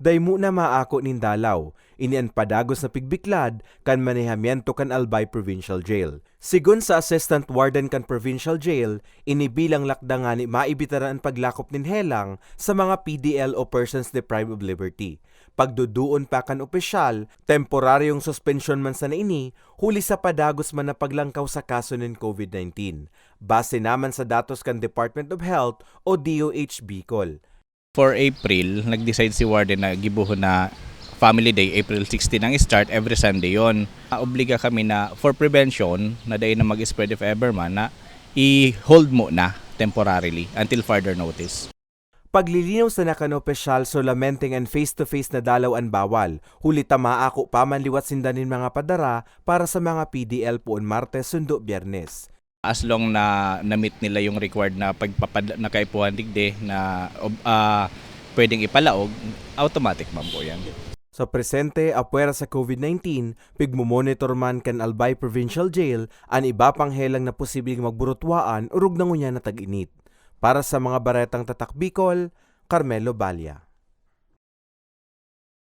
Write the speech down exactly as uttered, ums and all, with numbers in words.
Dai mo na maako nin dalaw. Ini an padagos na pigbiklad kan manehamiento kan Albay Provincial Jail. Sigon sa Assistant Warden kan Provincial Jail, ini bilang lakda ngani maibitaran an paglakop nin helang sa mga P D L o persons deprived of liberty. Pagduduon pa kan opisyal, temporaryong suspensyon man sana ini, huli sa padagos man na paglangkaw sa kaso nin COVID nineteen, base naman sa datos kan Department of Health o D O H Bicol. For April, nag-decide si Warden na gibohon na family day, April sixteen ang start, every Sunday yon. Obliga kami na for prevention, na dai na mag-spread if ever man, na i-hold mo na temporarily until further notice. Paglilinaw sana kan opisyal, solamente an face-to-face na dalaw an bawal, huli ta maako pa man liwat sinda nin mga padara para sa mga P D L poon Martes sundo Biyernes. As long na na-meet nila yung required na pagpapad na kaipuhan digdi na ob- ah, pwedeng ipalaog, automatic man po yan. Sa presente, apwera sa COVID nineteen, pigmomonitor man kan Albay Provincial Jail an iba pang helang na posibleng magburutwaan orog na ngunyan na tag-init. Para sa mga baretang Tatak Bicol, Carmelo Balla.